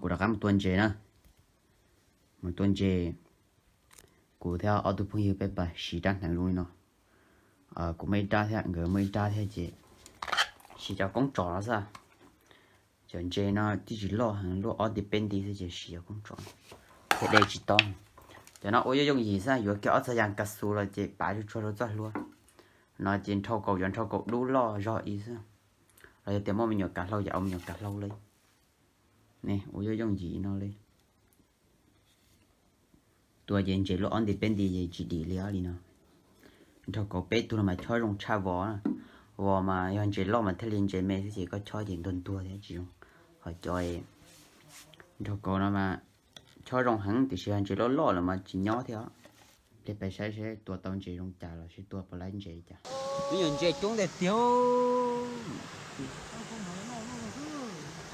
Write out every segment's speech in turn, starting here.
Kuv rov qab mus tua ntses na. Mus tua ntses, kuv thiab ob tug phooj ywg peb pab siv rab hneev zoo li no. Kuv muaj ib rab thiab nkawd muaj ib rab thiab ces siv cov koob tsov no xwb. Cov ntses no tib tsis loj heev, luaj ob nti peb nti xwb ces siv cov koob tsov thiab de tsis tau. Cov no ua yooj yooj yim xwb, yuav kiag ob txog yas kas xus los ces pav tsuag tsuag rau txoj hlua no ces nrhau kaus, yuav nrhau kaus dub loj zog ib xwb. Los yog tias muaj me nyuam kav hlau ces au me nyuam kav hlau li. Ne ua yooj yooj yim no li. Tua ces ntses luaj ob nti peb nti ces tsis dim li os li no. Nrhau kaus peb tug no mas chob zoo tshaj vos. Vos mas yog ntses loj mas thiaj li ntses me xwb ces koj chob ces ntuag ntuag thiab tsis zoo. Ho cov nrhau kaus no mas chob zoo heev tiam sis yog ntses loj loj lawm mas tsis nyob thiab os. Peb pais saib seb tua tau ntses zoo cas los seb tua puas laib ntses cas. Me nyuam ntses coob tiag tiag.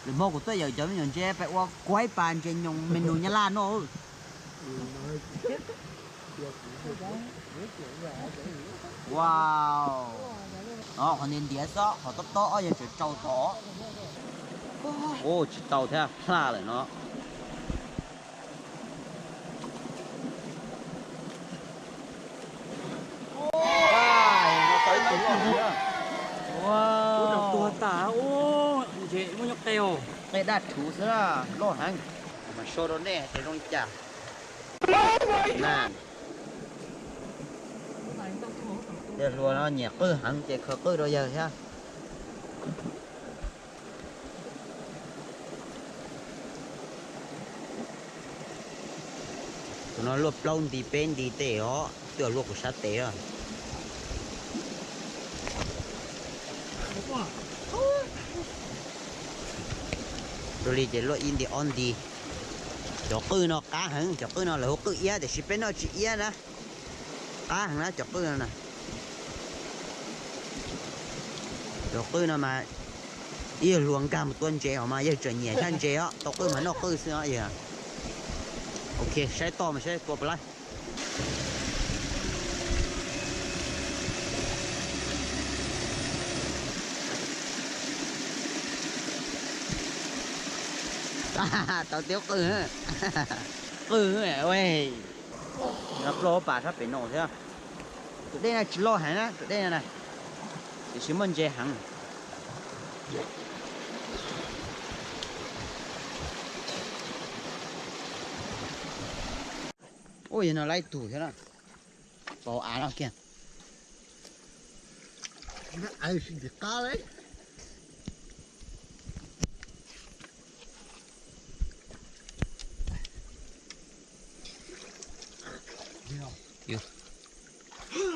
Lwm hmo kuv tuaj yaum cov me nyuam ntses pais ua kuaib pas ntses nyoos me nus Nyab Laj noj. Wow, qhov ntiav ntiav xwb, qhov tob tob ob yog tseem tsau tod. Ua tsis tau thiab, plaj lawm no. Tuag tas, ntses muaj nyob qe os. Qe daj rhuv xwb, loj heev. Mas show rau nej hais tias zoo li cas. Tej hluas no nyiam qwj heev ces khaws qwj rau yawg thiab. Tus no luaj plaub nti peb nti tej os, twb luaj kuv sab tes os. Dua li ces luaj ib nti ob nti. Cov qwj no qab heev, cov qwj no lawv hu qwj iab tiam sis peb noj tsis iab na. Qab heev na cov qwj no na. Cov qwj no mas ib yawg hluas nkag mus tua ntses os mas yawg tseem nyiam thaj ntses os, tau qwj mas noj qwj xwb os yawg. Ok, saib toj mas saib tua puas laib. Tau tiab qwj, qwj, no plaub pas sab pem no thiab. Tus dej no tsis loj heev na, tus dej no na, tiam sis muaj ntses heev. Ua yog no laib tug thiab na, pauv av no kiag.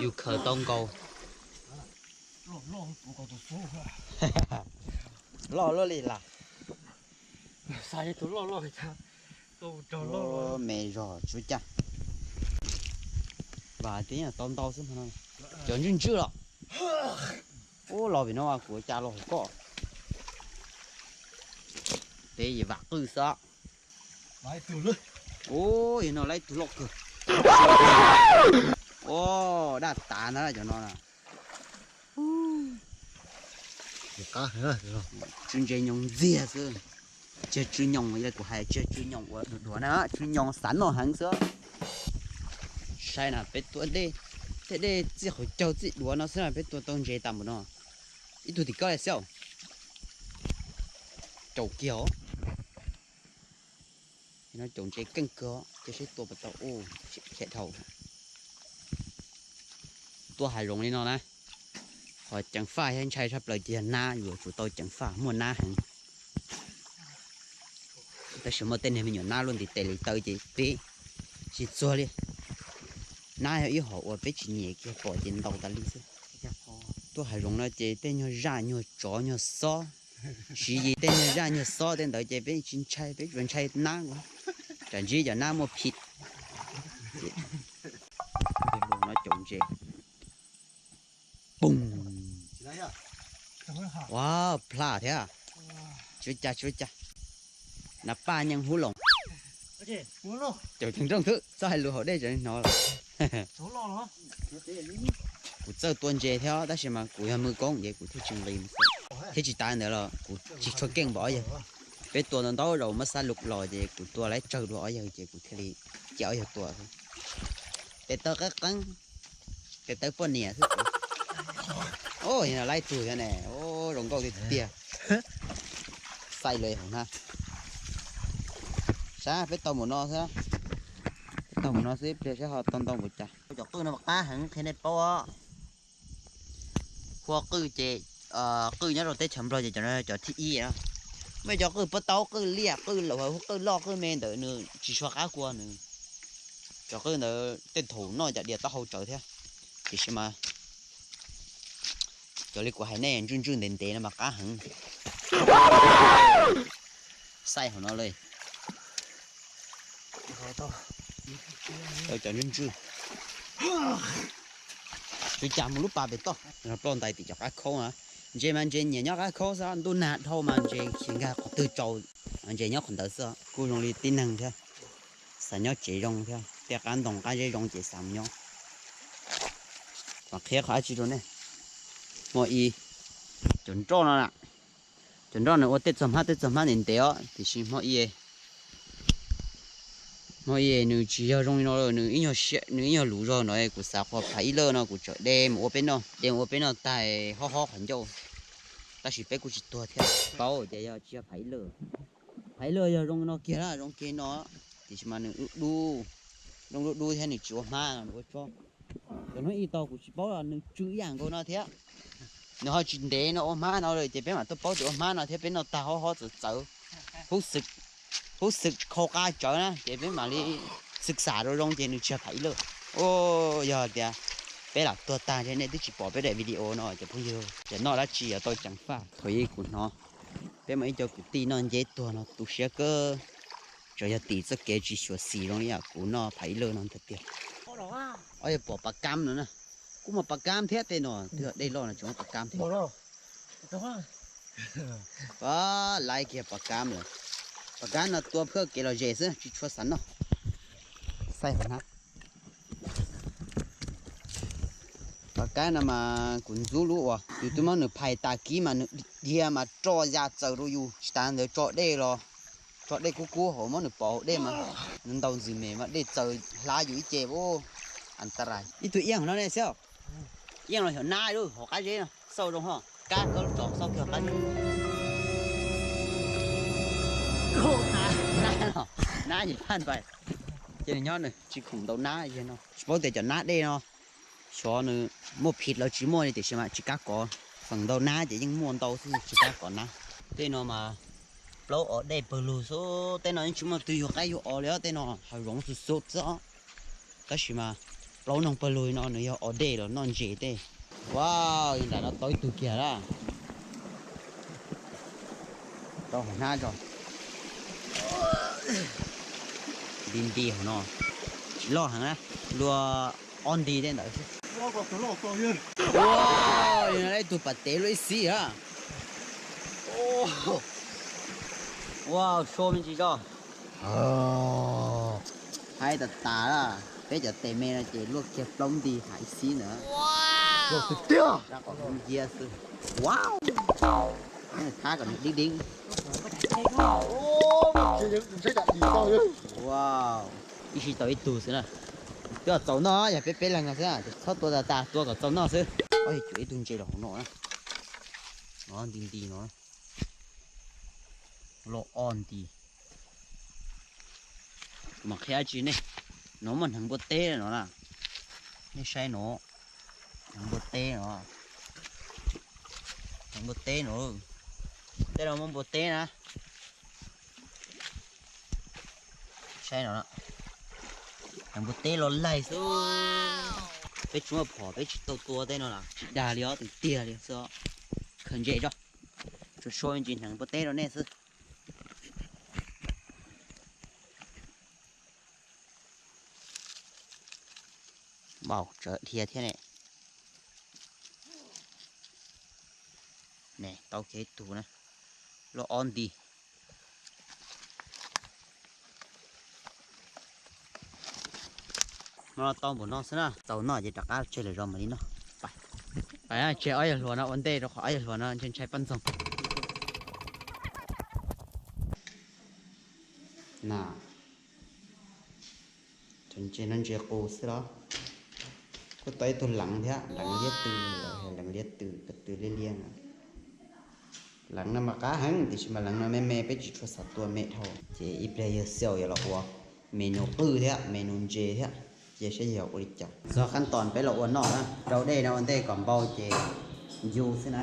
Yus khaws tau nkaus. Loj luaj li las. Me zog tsuav cag. Vam tias tau ntau xwb no. Cov ntswj ntswj los. Ub, los vim no kuv ua cas los hauv koj. Peb yim vam qwj xwb. Ub, yog no laib tug loj kawg. Ub, daj tas ntag cov no na. Tsw ntses nyoos ntxiag xwb. Tsiag tsw nyoos, kuv hais tsiag tsw nyoos ua dhuav dhuav na, tsw nyoos xav noj heev xwb. Saib na, peb tua dej, tej dej txij qhov caug txij duav no xwb na peb tua tau ntses tas npaum no. Ib tug tim koj li xwb. Caum kiag os. No caum ntses keej kawg, cia seb tua puas tau ub, khiav dhau. Tuaj hav zoov li no na, qhov ceev faj thiab ntshai tshaj plaws ces yog nab, yuav tsum tau ceev faj, muaj nab heev. Tab sis muaj tej niag me nyuam nab luaj ntiv tes li taw ces peb tsis txuag li. Nab yog ib hom uas peb tsis nyiam kiag, pom ces ntaus tas li xwb. Tuaj hav zoov no ces tej nyuag zaj nyuag tsov nyuag xob, siv yis tej nyuag zaj nyuag xob tej ntawd ces peb tsis ntshai, peb tsuas ntshai nab. Tsam ntsib cov nab muaj phim. No caum ntses. Pum. Ua, plaj thiab. Tsuav cas tsuav cas. Nas paj nyeej hub loos. Caum ceev nrooj xwb, txhob hais lus haus dej tsam hnov lawm. Kuv txawj tua ntses thiab tab sis mas kuv yog mws koob ces kuv thiaj tsis nqis, thiab tsis tas ntawd los kuv tsis tshua keej npaum yawg. Peb tua ntau ntau zaus muab xab lus los ces kuv tua laib tsawg dua ob yawg ces kuv thiaj li cia ob yawg tua xwb. Tes taw qeeb qeeb, tes taw poj niam xwb. Laib tug thiab ne, zoo nkauj tiag tiag. Xaij lawv hauv na. Sab peb tau mus no xwb, peb tau mus no xwb ib pliag saib ho tau ntau npaum cas. Cov qwj no mas qab heev qhia nej paub os. Hua qwj ces, qwj nyob rau teb chaws Nplog ces cov no cov thib ib na. Muaj cov qwj puab taub, qwj liaj, qwj laus, qwj loj, qwj me ntawd nws tsis tshua qab kua nws. Cov qwj ntawd tej thaum noj cov diav taub hau tsawv thiab. Tiam sis mas cov li kuv hais nej ntswj ntswj ntev ntev no mas qab heev. Xaij hauv no li. Cov ntswj ntswj. Tsw cas mus lub pas pem toj. Ploj ntais tim cov qab khaub na. Ntses mas ntses nyiam nyob qab khaub xwb, ntuj nag dhau mas ntses khiav nkag qhov twg tsaus, ntses nyob qhov ntawd xwb. Kuj zoo li tib neeg thiab, xav nyob tsev zoo thiab, tej qab ntoo qab zeb zoo ces xav mus nyob. Mas qhia qhov dab tsi rau nej, hmo i, cov nroj no na, cov nroj nws ua tej txog hmab tej txog hmab ntev ntev os, tiam sis hmo i, hmo i nws tsis yog zoo li no lawm, nws ib nyuag luv zog no, kuv xav qhov phav ib lawj no kuv tseem de mus ua peb noj, de mus ua peb noj tag hob hob qhov ncauj, tab sis peb kuj tsis tuag thiab. Paub tias yog tsis yog phav ib lawj, phav ib lawj yog zoo no kiag, zoo kiag no, tiam sis mas nws dub dub, zoo dub dub thiab nws tsis ua hmab no nws ua tsob. Cov hnub i tau kuv tsis paub los nws tsw ib yam nkaus no thiab. Nws ho tsis ntev no ua hmab no lawm ces peb mam tuaj paub tias ua hmab no thiab, peb noj tag hob hob txawv txawv, hub xwm khau qab tsawv na ces peb mam li xwm xam rau zoo ces nws tsis yog phav ib lawj. Yog tias peb lam tuag tag ntshe nej twb tsis pom peb daim video no cov phooj ywg. Ces noj dab tsi yuav tau ceev faj. Thaum ub kuv hnov peb muaj ib co kwv tij noj nceb tuag no tu siab kawg, tsuas yog tim txoj kev tsis xyuam xim zoo li yam kuv noj phav ib lawj no ntag tiag. Ob yawg pom pas kab no na, kuj muaj pas kab thiab tej no, twb yog dej loj no tsis muaj pas kab thiab. Laiv kiag pas kab lawm, pas kab no tua phwj kev lom zem xwb tsis tshua xav noj. Xaij hauv na. Pas kab no mas kuv ntxub lub uas yus twb muab nws phais tas kib mas nws dhia mas roj ya txaws rau yus, tsis tas ntawd tso dej los, tso dej kub kub hauv muab nws pov hauv dej mas nws ntaus ntxwm mem mas dej txaws hlab yus ib ce. Antarais. Ib tug iab hauv no ne xwb. Iab los xyov nab lub hauv qab zeb no xauj zoo ho, kab koj lub tso xauj kiag qab zeb. Nab, nab ces phaj npais, ces nws nyob nws tsis khoom ntaus nab no. Tsis paub tias cov nab dej no xyov nws muaj phiv los tsis muaj li tiam sis mas tsis kam kov. Feem ntau nab ces yeej muaj ntau xwb tsis kam kov nab. Tej no mas plaub os dej pawg lug xwb, tej no yeej tsis muaj twg yug qaib yug os li os, tej no hav zoov xwb xwb xwb. Tab sis mas plaub noog pawg lug no nws yog os dej los noj ntses tej. Ua, nram no tau ib tug kiag lawm. Rau hauv hnab tso. Nti nti hauv no, tsis loj heev na, luaj ob nti tej ntawd xwb. Ua, ib tug pas tev luaj ib xib a. Ua, so me ntsis tso. Haib tas tas lawm, peb cov tes me no ces luaj kiag plaub nti hais ib xib ntawd. Tiag, qhov nciab xwb. Thab kom nws dib dib. Ib sij tau ib tug xwb na. Twb txaus noj, yog peb peb leeg no xwb, txhob tua tas tas, tua kom txaus noj xwb. Ob yog cuam ib tug ntses los hauv no na. No nti nti no. Los ob nti. Kuv mam qhia dab tsi nej, no muaj hneev npua teb no na. Nej saib no, hneev npua teb no, hneev npua teb no, tej no muaj npua teb na. Saib no, hneev npua teb los laig xwb. Peb tsis muaj phom peb tsis tau tua tej no los tsis dag li os, tiag tiag li xwb. Khaws ntses tso, tsuas show me ntsis hneev npua teb rau nej xwb. Vau, tsawv dhia thiab ne. Ne, tau kiag ib tug na, loj ob nti. No tau npaum no xwb na, txaus noj ces rov qab tseg lawm zos mam li noj. Pais, tseg ob yawg hluas no ua ntej rau qhov ob yawg hluas no ntshai ntshai poj ntxoog. Na, cov ntses no ntses qus xwb los? Kuj tau ib tug leev thiab, leev liab tw, leev liab tw, ko tw liab liab no. Leev no mas qab heev tiam sis mas leev no me me peb tsis tshua xav tua me dhau. Ces ib pliag yawg Xiau yuav los ua menu qwj thiab menu ntses thiab, cia saib yog ua li cas. Txog qab tos peb los ua noj na, rau dej no ua ntej kom npau ces ncu xwb na.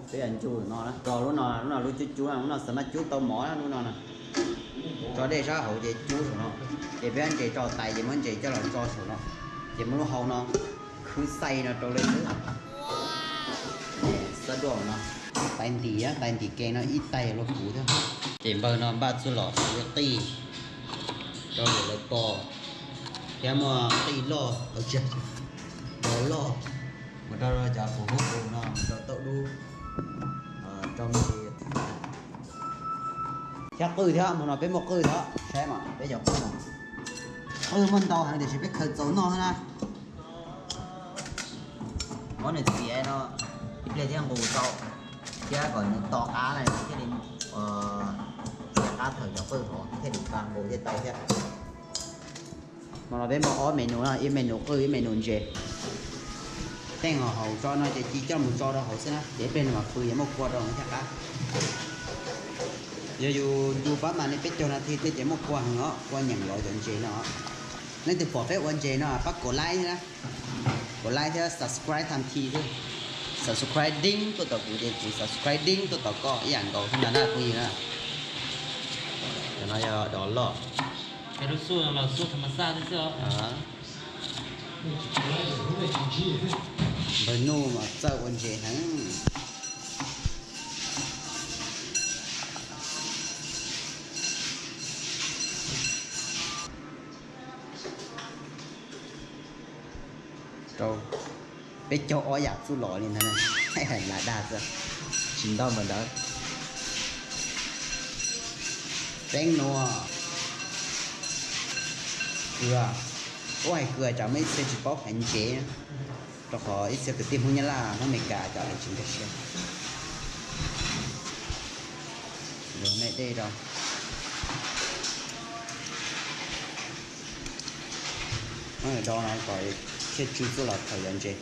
Peb yuav ncu no na, rau lub no, lub no lub cub cub, lub no xav mas cub tau mov na, lub no na. Tso dej sab hauv ces cub saum no, ces peb muab ntses tso tais ces muab ntses coj los tso saum no, ces muab lub hau no khwb xaij no rau li xwb. Xab duaj no, tais ntim, tais ntim kees no ib tais luaj kuv thiab. Ces npawg no npaj txuj lom xws li qij rau lwm lawv pom, thiab muaj qij loj, dos loj, mus rau cov qus hub qus no, mus rau tauj dub, rau me ntsis thiab qwj thiab. Hmo no peb muaj qwj thiab, saib mas peb cov qwj no, qwj muaj ntau heev tiam sis peb khaws txaus noj na. Muab nws txiav no ib pliag thiaj nqus tau, thiab kom nws to qab na thiaj li, thiaj qab thaum cov qwj hov thiaj li nqa nqus thiaj tau thiab. Hmo no peb muaj ob menu na, ib menu qwj ib menu ntses. Teej hauv tso no ces ci coj mus tso rau hauv xwb na, ces ib pliag nws mam pw yuav muaj kua rau thiaj qab. Yog yus ncu pab mas li peb caug nas this tej ces muaj kua heev os, kua nyeem lov cov ntses no. Leej twg pom peb ua ntses no pab kom like thiab na, kom like thiab subscribe tham thi xwb. Subscribe ding tuaj tom kuv ces kuv subscribe ding tuaj tom koj ib yam nkaus thiab ntag na phooj ywg na. Cov no yog dos loj. Npawg Nuj mas txawj ua ntses heev. Rau peb caug ob yam txuj lom li ntag, lam dag xwb, tsis ntau npaum ntawd. Peeb nua, kws, ub hais kws tsam muaj ib txhia tsis paub hais ntsev, rau qhov ib txhia kwv tij Hmoob Nyab Laj Hmoob Amelikas cov lawv tsis nkag siab. Yuav me dej rau. Muab do no kom thiaj tsw txuj lom thaum yuav ntses.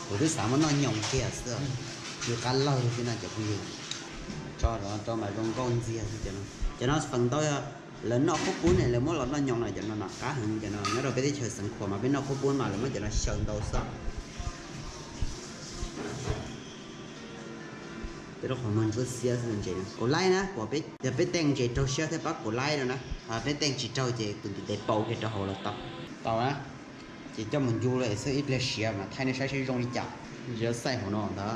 Kuv twb xav muab noj nyoos kiag xwb, tsw qab lawg xwb no cov phooj ywg. Tso rau mas zoo nkauj ntxiag xwb cov no. Cov no feem ntau lawv noj qub pub ne lawv muab los noj nyoos no, cov no mas qab heev cov no. Nyob rau peb teb chaws Xeev Khuam mas peb noj qub pub mas lawv muab cov no xyaw ntau xwb. Tej lub qhov muag ntsuab xiab xwb ntses. Kuv laib na, yog peb teej ntses raug siab thiab pab kuv laib no na. Peb teej tsis raug ces kuv ntim tes paus kiag rau hauv los tau. Tau na. Ces coj mus ncu lawm xwb, ib pliag siav mas thaij nej saib seb zoo li cas. Ntses xaij hauv no ntag.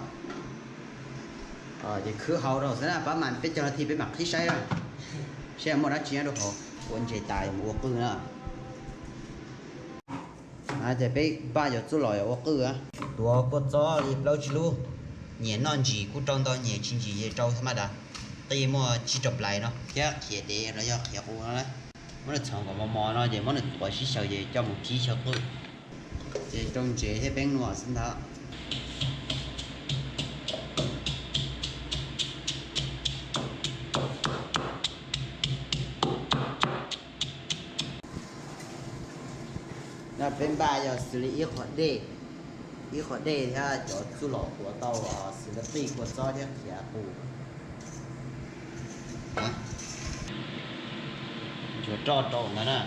Ces khwb hau rau xwb na, pab mas peb caug nas this peb mam qhib saib, saib muaj dab tsi nyob rau hauv. Ua ntses tas mus ua qwj na. Ces peb npaj yuav txuj lom yuav ua qwj. Tuav kua txob li plaub tsib lub, nyiam noj ntsim kuj rau ntau, nyiam tsis ntsim ces rau thaj maj das. Qij muaj tsib rau plais no thiab qhiav dev los yog qhiav qus no. Muab nws txhoov kom mos mos no ces muab nws tuav sib xyaw ces coj mus kib xyaw qwj. Ces rau ntsev thiab peeb nua xwb ntag. No peb npaj yog xws li ib qho dej, ib qho dej thiab cov txuj lom tuav tau xws li qij kua txob thiab qhiav qus. Nchuav roj rau ntawd na.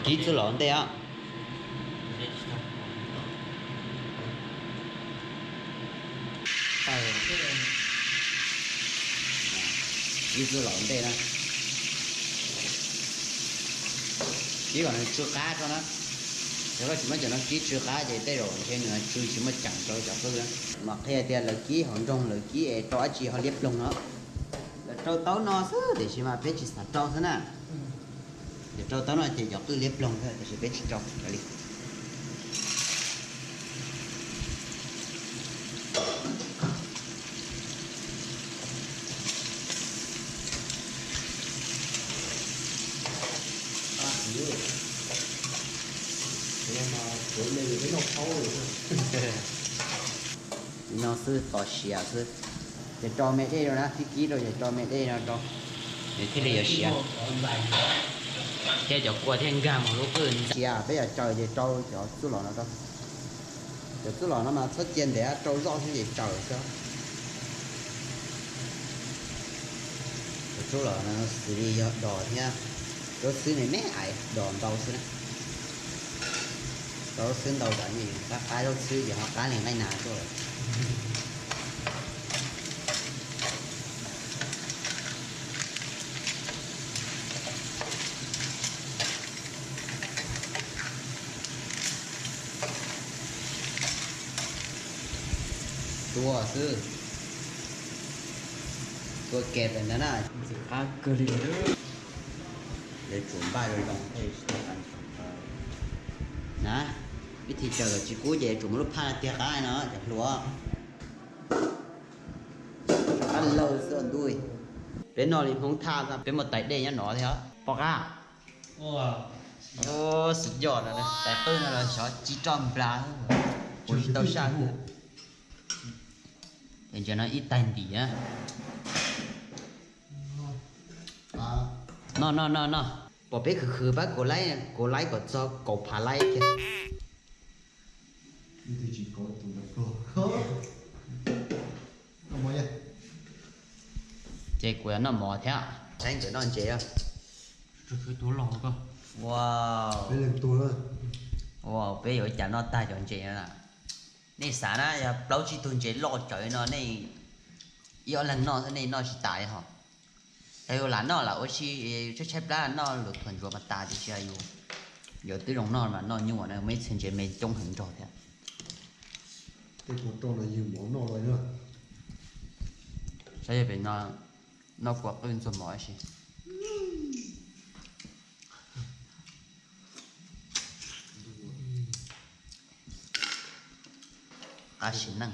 Kib txuj lom ntej os. Kib txuj lom ntej na. Kib kom nws tsw qab tso na. Yog koj tsis muab cov no kib tsw qab ces tej zaum ntshe nws tsw tsis muaj ceem rau cov qwj. Mas qhia tias lawv kib hauv nroog lawv kib es rau dab tsi ho liab ploog no. Lawv rau taub no xwb tiam sis mas peb tsis xav rau xwb na. Yog rau taub no ces cov qwj liab ploog thiab tiam sis peb tsis rau li. Kuv no mas kuv me peb noj qhaub li. Li no xwb tos siav xwb. Ces rau me dej rau na, tib kib rau ces rau me dej no rau, nws thiaj li yuav siav. Thiab cov kua thiaj nkag mus lub qwj ntxiv. Peb yuav tsaws ces rau cov txuj lom no rau. Cov txuj lom no mas txhob cia ntev, rau zoj xwb ces tsaws xwb. Cov txuj lom no xws li yog dos thiab, zaub xwb me me ais, dos ntau xwb na. Zaub xwb ntau tas, qab qab zaub xwb ces ho qab li nqaij nas tuaj lawm. Tua xwb, tua kem pem ntawd na. Ntxim qab kawg li. Yuav tsum npaj zoo zoo. Na, ib thim tsaws kom tsis kub ces yuav tsum muab lub phaj tiag qab no cov hluas. Qab laug xwb ntuj. Peb noj li Hmoob Thaj, peb muaj tais dej nyob no thiab. Pom qab. Xwm yoj no, tais qwj no los xyov tsis roj nplas, kuv tsis tau saj. Ces ntsia no ib tais ntim na. Noj noj noj noj. Pom peb khwv khwv pab kuv laib, kuv laib kom txog kaum phav laib thiab. Ces kuv yuav noj mov thiab. Saib nkawd noj ntses. Wow, peb yuav ua cas noj tag cov ntses no na? Nej xav na, yog plaub tsib tug ntses loj tsawv no nej ib ob leeg noj xwb nej noj tsis tas li hos. Yog yus lam noj lam ua si, tshaib tshaib plab noj luag thuam ntsuav mas tas, tiam sis yus, yus twb zoo noj mas noj nyuaj na, muaj ib txhia ntses me coob heev nrog thiab. Tej kua roj no ywg mov noj lawm na. Saib yog pem no noj kua qwj ntxuag mov ib si. Qab sim neej.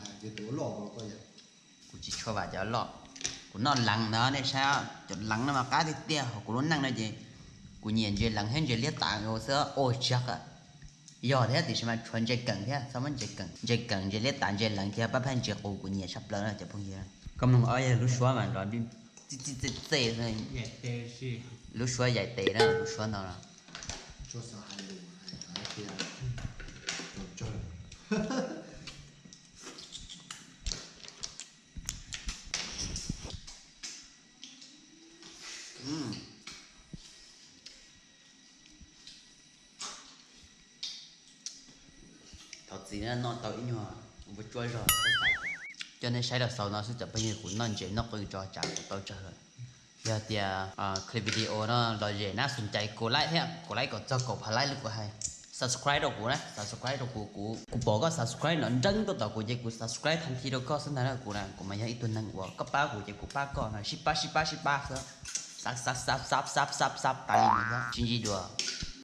Kuv tsis tshua vam cov loj. Kuv noj leev ntawd nej saib, cov leev no mas qab tiag tiag, hos kuv lub neej no ces kuv nyiam ntses leev thiab ntses liab tav xwb, ua tsis yog thiab tiam sis mas tshuav ntses keem thiab, txhob muab ntses keem, ntses keem, ntses liab tav, ntses leev thiab pab phaj ntses qus kuv nyiam tshaj plaws na cov phooj ywg. Koj mloog ob yog lub suab mas nrov txi txi txi, lub suab yaim tes na, lub suab no los. Thov txim noj tau ib nyuag ua tsuab zog. Coj nej saib rau xaus no xwb cov phooj ywg, kuv noj ntses noj qwj tso tsam kuv tau tsawg lawm. Yog tias clip video no lom zem na, xum cais kuv like thiab, kuv like kom txog kaum phav like li kuv hais. Subscribe rau kuv na, subscribe rau kuv, kuv, kuv pom koj subscribe no nreeb tuaj tom kuv ces kuv subscribe thaj thi rau koj xwb ntag na. Kuv na, kuv mas yog ib tug neeg uas koj pab kuv ces kuv pab koj no, sib pab sib pab sib pab xwb. Sab sab sab sab sab sab tas li no xwb, tsis ntsib dua.